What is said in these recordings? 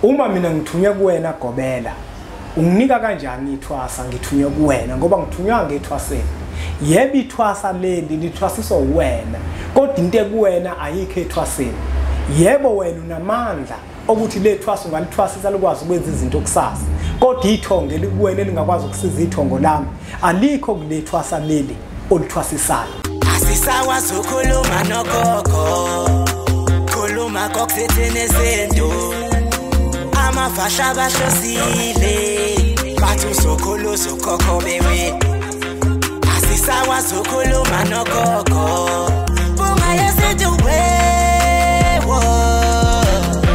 Uma mina ngithunywe kuwena gobela, unginika kanjani ithwasa ngithunywe kuwena? Ngoba ngithunywa ngethwaseni. Yebo, ithwasa leli lithwasiswa wena, kodwa into ekuwena ayikho ethwaseni. Yebo, wena unamandla okuthi lethwasa ungalithwasisa likwazi ukwenza izinto kusasa, kodwa ithongo elikuwena elingakwazi ukusiza ithongo lami alikho kulethwasa leli olithwasisayo. Asisakwazi ukukhuluma nogogo, khuluma kokuthini izinto amafasha abahlosile bathi uzokhuluza ukhokho bewe. Asisakwazi ukukhuluma nogogo, bunga yesintu wewo.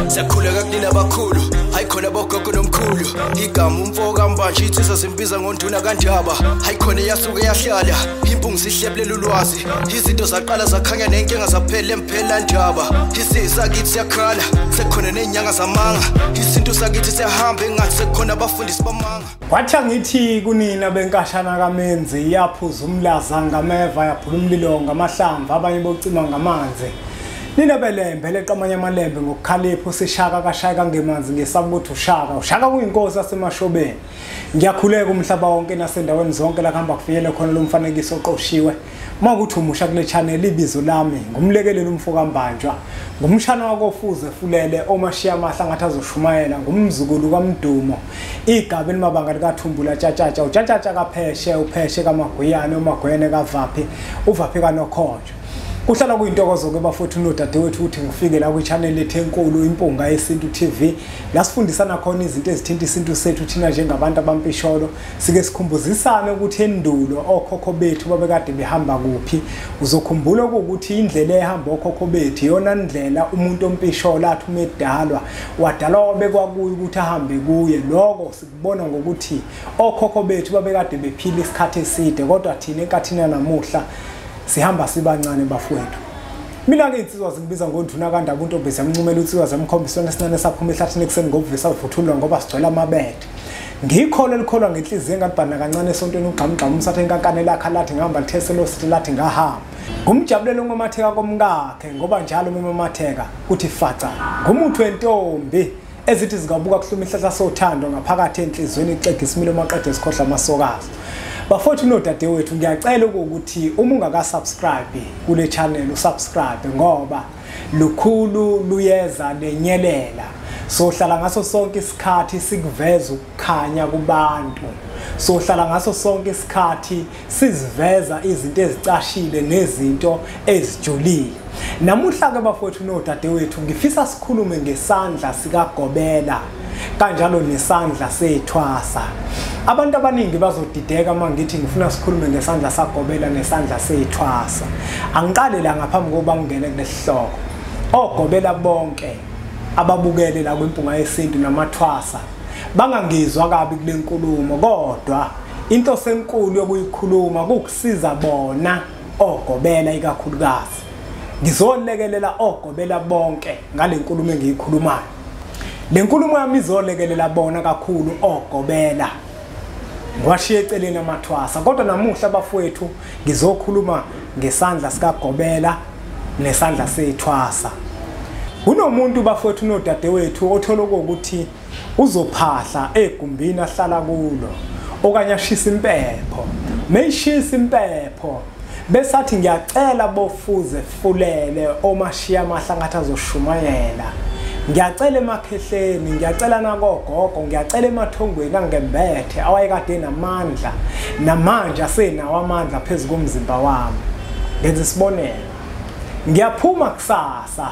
Siyakhuleka kunina abakhulu, hayi khona bogogo nomkhulu. Igama umfo kaMbanje ithisa simbiza ngonduna kaNdaba. Hayi khona yasuke yahlala, impungu sihlebulela ulwazi. Izinto zaqala zakhanya nenkinga zaphela emphela ndaba. Isizwe kithi siyakhala, sekukhona nezinyanga zamanga. Isintu sakithi siyahamba engathi sekukhona abafundisi bamanga. Kwathi ngithi kunina benkashana kaMenzi, yaphuza umlaza ngameva, yaphula umlilo ngamahlamvu, abanye bocima ngamanzi. Nina belembe leqamanye amalembe ngokukhalipha usishaka kashaya ngemanzi ngesaba ukuthi ushaka ushaka kuyinkosi yasemashobeni. Ngiyakhuleka umhlaba wonke nasendaweni zonke la kuhamba kufikele khona lo mfanekiso oqoshiwe. Uma kuthi umusha kule channel, ibizo lami ngumlekeleli umfo kaMbanjwa, ngumshana wakofuze fulele omashiya amahla ngathi azoshumayela, ngumzukulu kaMdumo, igaba elimabanga likaThumbula tshatshatsha, utshatshatsha kapheshe, upheshe kaMaguyane, uMagwene kaVaphi, uVaphi kaNokhonjo. Kuhlala kuyintokozo ke bafowethu nodadewethu ukuthi ngifike la kwi-channel ethu enkulu Impunga Yesintu TV, la sifundisana khona izinto ezithinta isintu sethu thina njengabantu abampisholo. Sike sikhumbuzisane ukuthi endulo okhokho bethu babekade behamba kuphi. Uzokhumbula ukuthi indlela ehamba okhokho bethu iyona ndlela umuntu ompisholo athi umedalwa wadalwa wabekwa kuye ukuthi ahambe kuye. Lokho sikubona ngokuthi okhokho bethu babekade bephila isikhathi eside, kodwa thina enkathini yanamuhla sihamba sibancane bafowethu. Mina ke insizwa zingibiza ngonduna kaNdaba, untombi ziyamncumela utsiwa zamkhombisa esinane saphuma ehlathini ekuseni ngobuvisa uvuthulwa ngoba sigcwele amabethe. Ngikholwa elikholwa ngenhliziyo engalibhana kancane esontweni ugqamugqamu umsathe enkankane lakha lathi ngihamba litheselo sithi lathi ngahamba. Ngumjabulelo ngomatheka komkakhe ngoba njalo umamatheka kuthi faca. Ngumuthi wentombi ezithi zikabuka kuhluma ihlahla sothando ngaphakathi enhliziyweni ixega isimilo maqede sikhohlwa amasokazi. Bafowethu nodadewethu, ngiyacela ukuthi uma ungaka-subscribe kule channel usubscribe, ngoba lukhulu luyeza nenyelela. Sohlala ngaso sonke isikhathi sikuveza ukukhanya kubantu, sohlala ngaso sonke isikhathi siziveza izinto ezicashile nezinto ezijulile. Namuhla ke bafowethu nodadewethu, ngifisa sikhulume ngesandla sikagobela kanjalo nesandla sethwasa. Abantu abaningi bazodideka uma ngithi ngifuna sikhulume ngesandla sagobela nesandla sethwasa. Angiqale la ngaphambi kokuba ngingene kulesihloko. Ogobela bonke ababukele la kwiMpunga Yesintu namathwasa bangangizwa kabi kule nkulumo, kodwa into senkulu yokuyikhuluma kukusiza bona ogobela ikakhulukazi. Ngizolekelela ogobela bonke ngale nkulumo engiyikhulumayo. Le nkulumo yami izolekelela bona kakhulu ogobela, ngiwashiye eceleni amathwasa. Kodwa namuhla bafowethu ngizokhuluma ngesandla sikagobela nesandla sethwasa. Kunomuntu bafowethu nodadewethu othola ukuthi uzophahla egumbini ahlala kulo okanye ashisa impepho. Meyishisa impepho besathi ngiyacela bofuze fulele omashiya amahla ngathi azoshumayela, ngiyacela emakhehleni, ngiyacela nakogogo, ngiyacela emathongweni angembethe awayekade enamandla namanje asenawo amandla phezu komzimba wami. Ngenza isibonelo, ngiyaphuma kusasa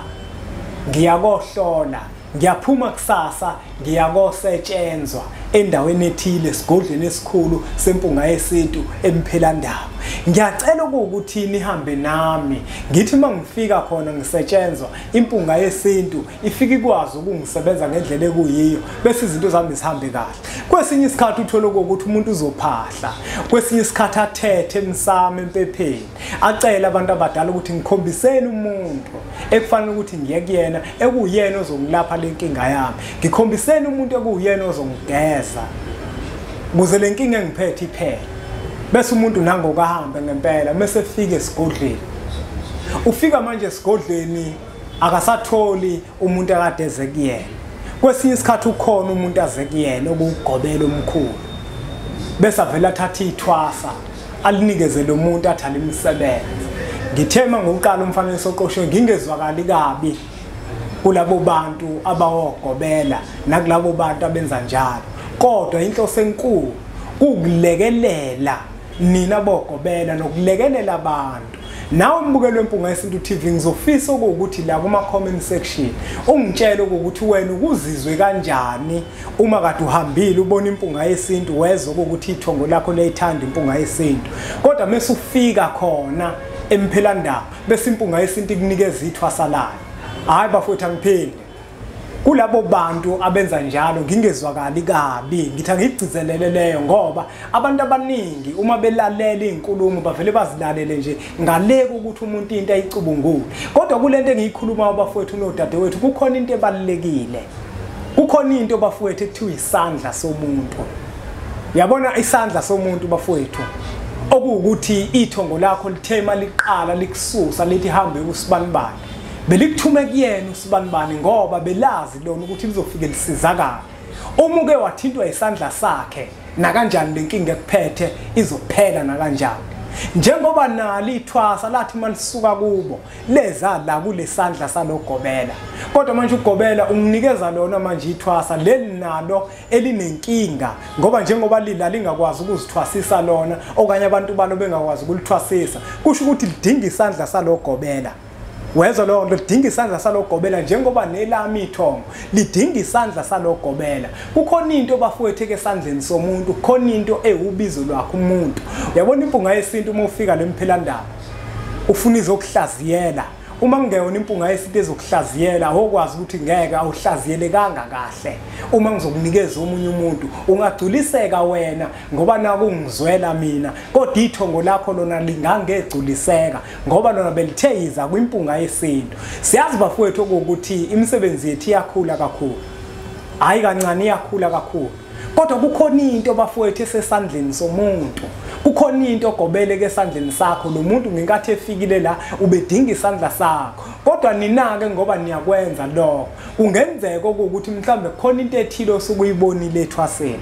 ngiyakohlola, ngiyaphuma kusasa ngiyakosetshenzwa endaweni ethile esigodlweni esikhulu seMpunga Yesintu eMphelandaba. Ngiyacela ukuthi nihambe nami, ngithi mangifika khona ngisetshenzwa Impunga Yesintu ifike ikwazi ukungisebenza ngendlela ekuyiyo, bese izinto zami zihambe kahle. Kwesinye isikhathi uthola ukuthi umuntu uzophahla, kwesinye isikhathi athethe emsamo empepheni, acela abantu abadala ukuthi ngikhombiseni umuntu ekufanele ukuthi ngiye kuyena ekuyena ozongilapha le nkinga yami, ngikhombiseni umuntu ekuyena ozongigeza ukuze le nkinga engiphethe iphele. Bese umuntu nangokuhambe ngempela mase efika esigodlweni, ufika manje esigodlweni akasatholi umuntu akade eze kuyena. Kwesinye isikhathi ukhona umuntu aze kuyena okugobela omkhulu, bese avela athatha ithwasa alinikeze lo muntu athi alimsebenze. Ngithema ngokuqala umfanekiso oqoshwe ngingezwakali kabi kulabo bantu abawogobela nakulabo bantu abenza njalo, kodwa inhloso enkulu kukulekelela nina bogobela nokulekelela abantu. Nawe mbukelo weMpunga Yesintu TV, ngizofisa ukuthi la kuma comment section ungitshele ukuthi wena ukuzizwe kanjani uma kade uhambile ubona impunga yesintu, wezwa ukuthi ithongo lakho liyayithanda impunga yesintu, kodwa mase ufika khona emphelandaba bese impunga yesintu ikunikeza ithwasa layo. Hayi bafowethu, angiphinde kulabo bantu abenza njalo ngingezwakali kabi, ngithi angigcizelele leyo, ngoba abantu abaningi uma belalela izinkulumo bavele bazilalele nje ngaleke ukuthi umuntu into ayicubungule. Kodwa kulento engiyikhulumayo bafowethu nodadewethu, kukhona into ebalulekile, kukhona into bafowethu ekuthiwa isandla somuntu. Uyabona isandla somuntu bafowethu, okuwukuthi ithongo lakho lithema liqala likususa lithi hambe kusibanibani, belikuthume kuyena usibanibani ngoba belazi lona ukuthi lizofike lisizakala. Uma uke wathintwa isandla sakhe, nakanjani lenkinga ekuphethe izophela nakanjani. Njengoba nalo ithwasa lathi malisuka kubo leza la kulesandla salogobela, kodwa manje ugobela unginikeza lona manje ithwasa leli nalo elinenkinga, ngoba njengoba lila lingakwazi ukuzithwasisa lona okanye abantu balo bengakwazi ukulithwasisa, kusho ukuthi lidinga isandla salogobela. Wezwa leyo nto, lidinga isandla salogobela njengoba nelami ithongo lidinga isandla salogobela. Kukhona into bafowethu esandleni somuntu, kukhona into ewubizo lwakhe umuntu. Uyabona impunga yesintu uma ufika lemphelandaba ufuna izokuhlaziyela, uma kungeyona impunga yesintu ezokuhlaziyela awukwazi ukuthi ngeke awuhlaziyelekanga kahle. Uma ngizokunikeza omunye umuntu ungagculiseka wena ngoba naku ngizwela mina, kodwa ithongo lakho lona lingangegculiseka ngoba lona belithe yiza kwimpunga yesintu. Siyazi bafowethu ukuthi imisebenzi yethu iyakhula kakhulu, hayi kancane, iyakhula kakhulu, kodwa kukhona into bafowethu esesandleni somuntu, kukhona into ogobeleke esandleni sakho. Lo muntu ngenkathi efikile la ubedinga isandla sakho, kodwa ninake ngoba niyakwenza lokho, kungenzeka ukuthi mhlambe kukhona into ethile osukuyibonile ethwaseni.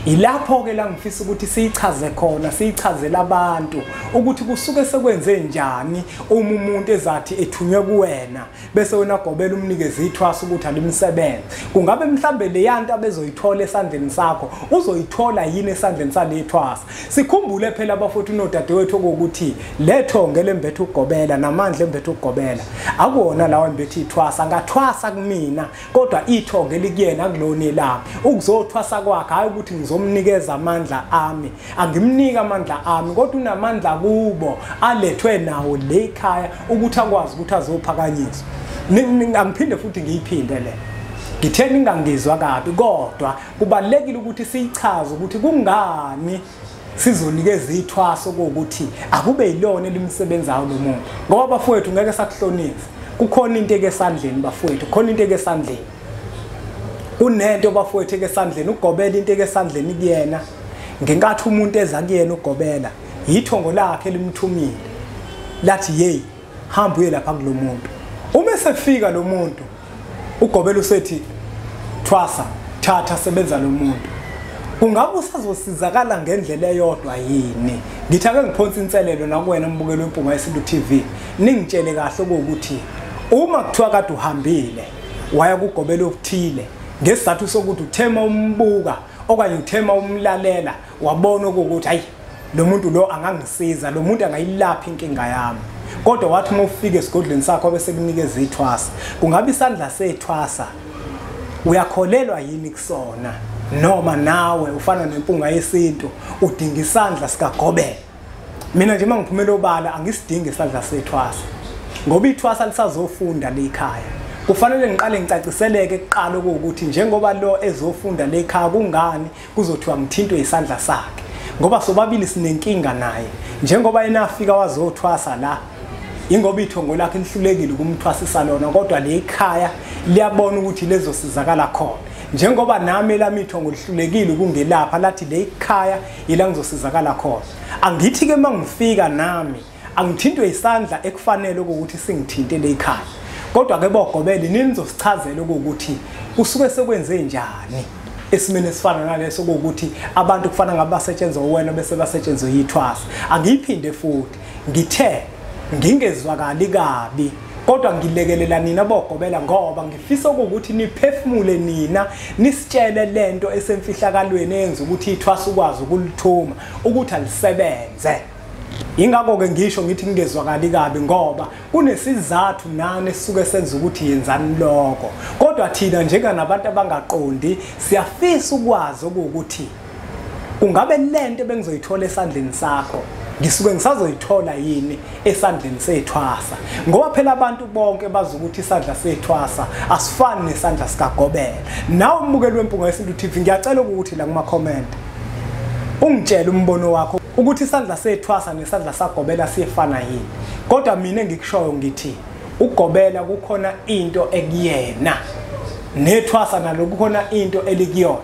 Ilapho ke la ngifisa ukuthi siyichaze khona, siyichazele abantu ukuthi kusuke sekwenze njani uma umuntu ezathi ethunywe kuwena bese wena gobela umnikeze ithwasa ukuthi alimsebenze. Kungabe mhlambe leyanto abezoyithola esandleni sakho uzoyithola yini esandleni salethwasa? Sikhumbule phela abafowethu nodadewethu ukuthi lethonge lembethe ugobela namandla embethe ugobela akuwona lawo embethe ithwasa. Ngathwasa kumina kodwa ithonge likuyena akulona elami. Ukuzothwasa kwakhe hayi ukuthi ngizomnikeza amandla ami, angimnika amandla ami, kodwa unamandla kubo alethwe nawo le ekhaya ukuthi akwazi ukuthi azophakanyiswa. Angiphinde futhi ngiyiphinde le, ngithe ningangizwa kabi, kodwa kubalulekile ukuthi siyichaze ukuthi kungani sizonikeza ithwaso ukuthi akube yilona elimsebenzayo lo muntu, ngoba bafowethu ngeke sakuhlonipha. Kukhona into ekesandleni bafowethu, kukhona into ekesandleni, kunento bafowethu ekesandleni, ugobela into ekesandleni kuyena. Ngenkathi umuntu eza kuyena ugobela, yithongo lakhe elimthumile lathi hey, hamba uye lapha kulomuntu. Uma esefika lo muntu ugobela usethi thwasa, thatha, sebenza lo muntu. Kungabe usazosizakala ngendlela eyodwa yini? Ngithi ake ngiphonse inselelo nakuwena mbukelo weMpunga Yesintu TV, ningitshele kahle ukuthi uma kuthiwa kade uhambile waya kugobela okuthile ngesizathu sokuthi uthema umbuka okanye uthema umlalela, wabona ukuthi hayi lo muntu lo angangisiza, lo muntu angayilapha inkinga yami, kodwa wathi uma ufika esigodlweni sakho bese kunikeza ithwasa, kungabe isandla sethwasa uyakholelwa yini kusona, noma nawe ufana nempunga yesintu udinga isandla sikagobela? Mina nje mangiphumela obala angisidingi isandla sethwasa, ngoba ithwasa lisazofunda lekhaya. Kufanele ngiqale ngicaciseleke kuqala ukuthi njengoba lo ezofunda lekhaya kungani kuzothiwa ngithintwe isandla sakhe, ngoba sobabili sinenkinga naye. Njengoba yena afika wazothwasa la, ingoba ithongo lakhe lihlulekile ukumthwasisa lona, kodwa lekhaya liyabona ukuthi lezosizakala khona. Njengoba nami lami ithongo lihlulekile ukungelapha, lathi lekhaya ila ngizosizakala khona. Angithi ke mangifika nami angithintwe isandla ekufanele ukuthi singithinte lekhaya. Kodwa ke bogobela nizosichazela ukuthi kusuke sekwenze njani esimene esifana naleso, ukuthi abantu kufana ngabasetshenzwa wena bese basetshenzwe yithwasa. Angiyiphinde futhi ngithe ngingezwakali kabi, kodwa ngilekelela nina bogobela ngoba ngifisa ukuthi niphefumule nina, nisitshele lento esemfihlakalweni eyenza ukuthi ithwasa ukwazi ukulithuma ukuthi alisebenze. Ingakho ke ngisho ngithi ngingezwakali kabi ngoba kunesizathu nani esisuke senza ukuthi yenzani lokho. Kodwa thina njenganabantu abangaqondi siyafisa ukwazi ukuthi kungabe lento bengizoyithola esandleni sakho ngisuke ngisazoyithola yini esandleni sethwasa, ngoba phela abantu bonke bazi ukuthi isandla sethwasa asifani nesandla sikagobela. Nawe umbukeli weMpunga Yesintu TV, ngiyacela ukuthi la kuma comment ungitshele umbono wakho ukuthi isandla sethwasa nesandla sagobela siyefana yini. Kodwa mina engikushoyo ngithi ugobela kukhona into ekuyena, nethwasa nalo kukhona into elikuyona.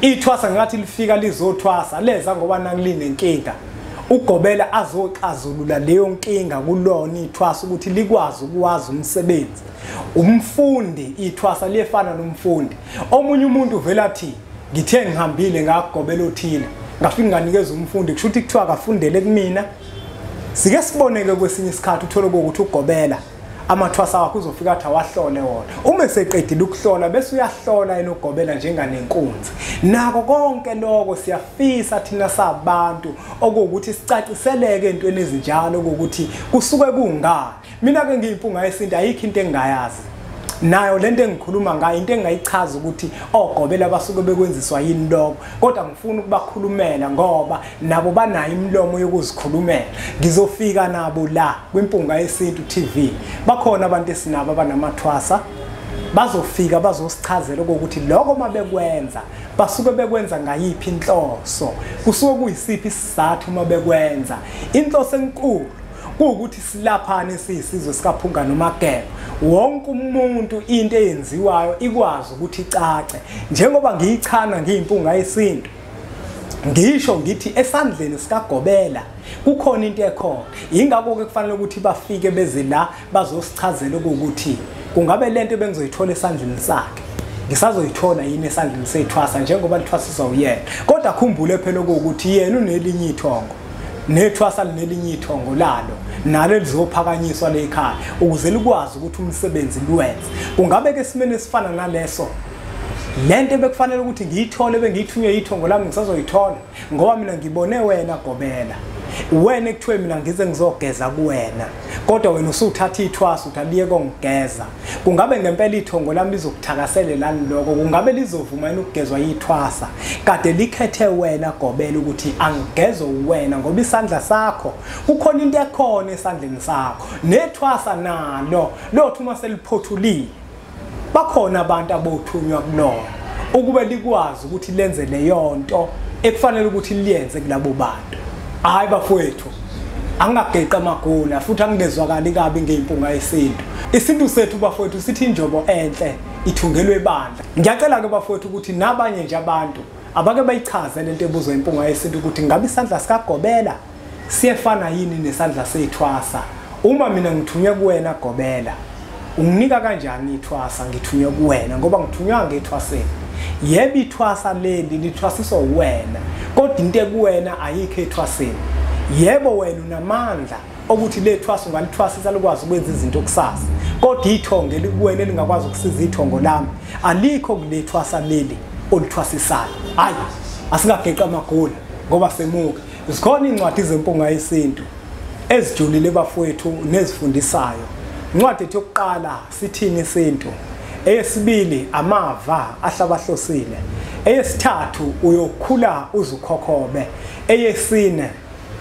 Ithwasa ngathi lifika lizothwasa leza ngoba nakulinenkinga, ugobela azoxazulula leyo nkinga kulona ithwasa ukuthi likwazi ukwazi umsebenzi. Umfundi ithwasa liyefana nomfundi. Omunye umuntu uvela athi ngithe ngihambile ngakugobela othile, ngafika nganikeza umfundi, kusho ukuthi kuthiwa akafundele kumina. Sike siboneke kwesinye isikhathi uthole ukuthi ugobela amathwasa wakho uzofika athi awahlole wona. Uma eseqedile ukuhlola bese uyahlola yena ugobela njenganenkunzi. Nako konke lokho siyafisa thina sabantu okuwukuthi sicaciseleke entweni ezinjalo ukuthi kusuke kungani. Mina ke ngiyimpunga yesintu, ayikho into engingayazi. Nayo lento engikhuluma ngayo into engayichaza ukuthi ogobela basuke bekwenziswa yini lokho, kodwa ngifuna ukubakhulumela ngoba nabo banayo imilomo yokuzikhulumela. Ngizofika nabo la kwiMpunga Yesintu TV, bakhona abantu esinabo abanamathwasa, bazofika bazosichazela ukuthi lokho mabekwenza basuke bekwenza ngayiphi inhloso, kusuke kuyisiphi isizathu mabekwenza. Inhloso enkulu kuwukuthi silaphane siyisizwe sikaPhunga noMageba, wonke umuntu into eyenziwayo ikwazi ukuthi icace. Njengoba ngiyichana ngiyimpunga yesintu, ngisho ngithi esandleni sikagobela kukhona into ekhona. Ingakho ke kufanele ukuthi bafike beze la bazosichazela ukuthi kungabe lento bengizoyithola esandleni sakhe ngisazoyithola yini esandleni sethwasa njengoba lithwasiswa uyena. Kodwa khumbule phela ukuthi yena unelinye ithongo, nethwasa linelinye ithongo lalo nalo lizophakanyiswa lekhaya ukuze likwazi ukuthi umsebenzi luwenze. Kungabe ke esimene esifana naleso lento bekufanele ukuthi ngiyithole bengiyithunywe ithongo lami ngisazoyithola, ngoba mina ngibone wena gobela, wena ekuthiwe mina ngize ngizogeza kuwena, kodwa wena usuthatha ithwasa uthi aliye kongigeza. Kungabe ngempela ithongo lami lizokuthakaselela lokho? Kungabe lizovuma yini ukugezwa yithwasa kade likhethe wena gobela ukuthi angigezwe wena, ngoba isandla sakho kukhona into ekhona esandleni sakho, nethwasa nalo lothi uma seliphothulile bakhona abantu abothunywa kulona ukube likwazi ukuthi lenze leyo nto ekufanele ukuthi liyenze kulabo bantu. Hayi bafowethu, angingageqa amagula futhi angingezwakali kabi ngeyimpunga yesintu. Isintu sethu bafowethu sithi injobo enhle ithungelwe ibandla. Ngiyacela ke bafowethu ukuthi nabanye nje abantu abake bayichaze lento ebuzwa impunga yesintu ukuthi ngabe isandla sikagobela siyefana yini nesandla sethwasa. Uma mina ngithunywe kuwena gobela, unginika kanjani ithwasa ngithunywe kuwena, ngoba ngithunywa ngethwaseni. Yebo ithwasa leli lithwasiswa wena, kodwa into ekuwena ayikho ethwaseni. Yebo wena unamandla okuthi lethwasa ungalithwasisa likwazi ukwenza izinto kusasa, kodwa ithongo elikuwena elingakwazi ukusiza ithongo lami alikho kulethwasa leli olithwasisayo. Hayi, asingageqa amagula ngoba semuka. Zikhona incwadi zempunga yesintu ezijulile bafowethu nezifundisayo. Incwadi ethu yokuqala sithini isintu, eyesibili amava ahlabahlosile, eyesithathu uyokhula uzukhokhobe, eyesine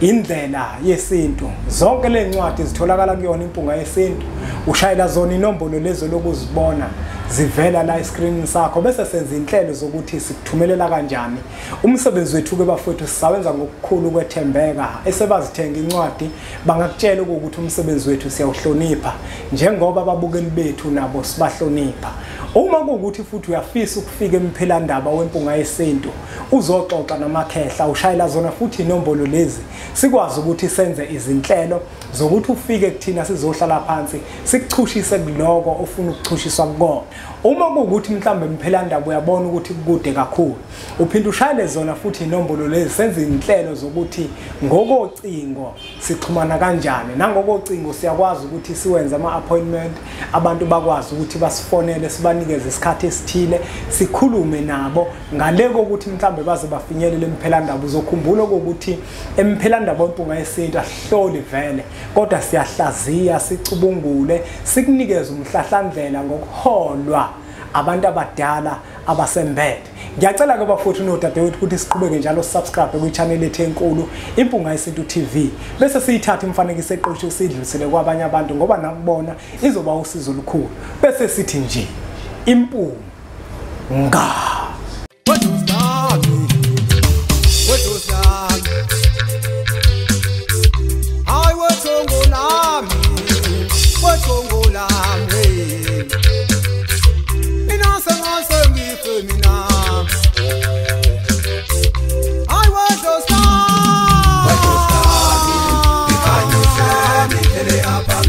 indlela yesintu. Zonke le ncwadi zitholakala kuyona impunga yesintu. Ushayela zona inombolo lezo lokuzibona zivela la escreenini sakho, bese senza inhlelo zokuthi sikuthumelela kanjani. Umsebenzi wethu ke bafowethu sisawenza ngokukhulu kwethembeka. Esebazithenga incwadi bangakutshela ukuthi umsebenzi wethu siyawuhlonipha njengoba ababukeli bethu nabo sibahlonipha. Uma kuwukuthi futhi uyafisa ukufika emphelandaba wempunga yesintu uzoxoxa namakhehla, ushayela zona futhi inombolo lezi, sikwazi ukuthi senze izinhlelo zokuthi ufike kuthina sizohlala phansi sikuchushise kuloko ofuna ukuchushiswa kukona. Uma kuwukuthi mhlambe emphelandaba uyabona ukuthi kukude kakhulu, uphinde ushayele zona futhi inombolo lezi, senze izinhlelo zokuthi ngokocingo sixhumana kanjani. Nangokocingo siyakwazi ukuthi siwenze ama-appointment, abantu bakwazi ukuthi basifonele, sibanikeze isikhathi esithile sikhulume nabo ngale kokuthi mhlambe baze bafinyelele emphelandaba. Uzokhumbula ukuthi emphelandaba wempunga yesintu asihloli vele, kodwa siyahlaziya, sicubungule, sikunikeze umhlahlandlela ngokuholwa abantu abadala abasembethe. Ngiyacela ke bafowethu nodadewethu ukuthi siqhubeke njalo subscribe kwi-channel yethu enkulu Impunga Yesintu TV, bese siyithatha imifanekiso eqoshiwe siyidlulisele kwabanye abantu, ngoba nakubona izoba usizo olukhulu. Bese sithi nje impunga. I